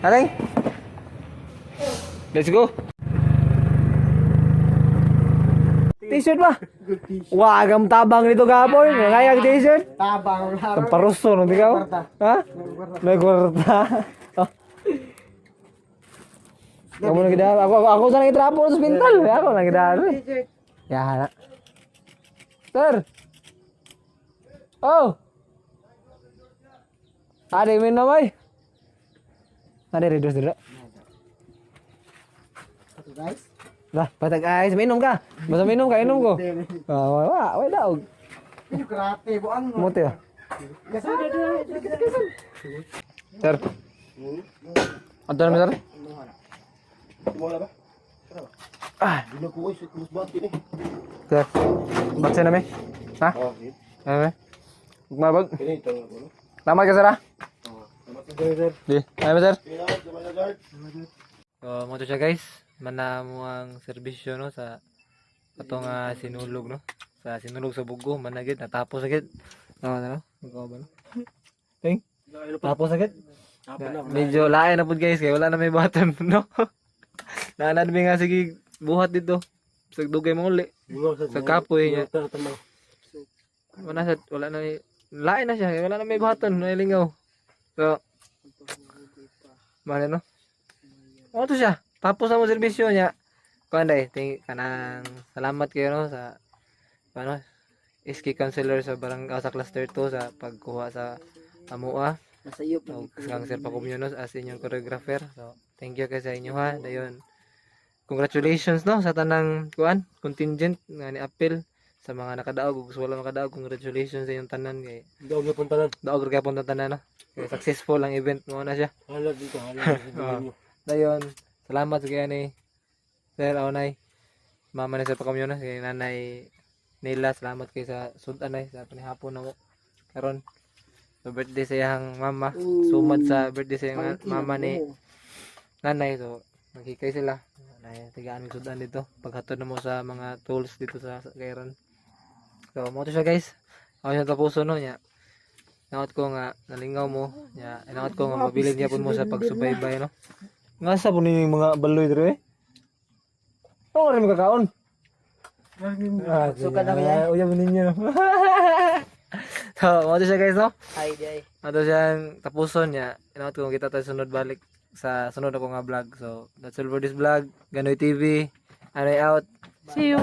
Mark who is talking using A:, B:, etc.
A: Aray. Let's go. T-shirt ba? Wah, agam tabang nito gapon. Ngayag t-shirt.
B: Tabang.
A: Ang paruso no ikaw? Ha? May kwarta. Oh. Kamu na gida. Ako sa nagitrapo sa ospital. Ako na gida. Ya na. Sir. Oh. Ada yang minum ay. Ada redos dulu.
B: Guys.
A: Lah, patag ayos, minum ka. Basta minum ka, inom ko. Ah, wala, wala daw.
B: Yung karate, buang.
A: Muti ah. Sir. Ato na, sir?
C: Wala ba?
A: Ah,
C: Ginakuha sa musbati ni.
A: sir. Batse na mi. Ha?
C: Oh, sige.
A: Ano mi? Mabag.
C: Kini ito ano?
A: Salamat ka, sir ah.
C: Salamat sa sir.
A: Di. Ano sir?
C: Salamat sa mga guard.
A: So, mo to siya guys. Mana mo ang serbisyo no sa atong sinulog no. Sa sinulog sa Bugo, managit natapos agad. No, ano? Magawa ba no? Ting. Tapos agad. Medyo lain na pud guys kay wala na may button no. Naanad mi nga sige buhat dito. Sa dugay mo uli. Sa kapoy niya. Wala sa wala na lain na siya kay wala na may buhaton, na lingaw. So Mana no? O to siya. Tapos na mo serbisyo niya. Kuan day, ting kanang salamat kayo no sa ano SK counselor sa barangay sa cluster 2 sa pagkuha sa amua.
B: Nasa iyo
A: O kang Sir Paco Munoz as inyong choreographer. So, thank you kay sa inyo ha. Dayon. Congratulations no sa tanang kuan contingent nga ni appeal sa mga nakadaog ug sa wala makadaog, congratulations sa inyong tanan kay
C: Daog na puntanan.
A: daog ra gyapon tanan no. Kay successful ang event mo na siya.
C: Halag dito, halag dito.
A: Dayon, salamat sa kaya ni Sir Aonay. Mama ni Sir Paco Munoz, kay Nanay Nila, salamat kay sa sudan ay sa panihapon namo karon. Sa birthday sa iyang mama, sumad sa birthday sa iyang mama ni nanay, so nagkikay sila. Nay, tigaan ng sudan dito. Paghatod na mo sa mga tools dito sa kairon. So, mo to siya guys. Ako siya tapuso no niya. Naot ko nga nalingaw mo niya. Naot ko nga mabilin niya pud mo sa pagsubaybay no. Nga sa po ninyo yung mga baloy dre eh? Oo, rin makakaon. Ah,
B: Suka na kaya?
A: Uyab ninyo. So, mo to siya guys no.
B: Ay, di ay.
A: Ato siyang tapuson niya. Inaot ko kita tayo sunod balik sa sunod ako nga vlog. So, that's all for this vlog. Ganoy TV. Anoy out. See you.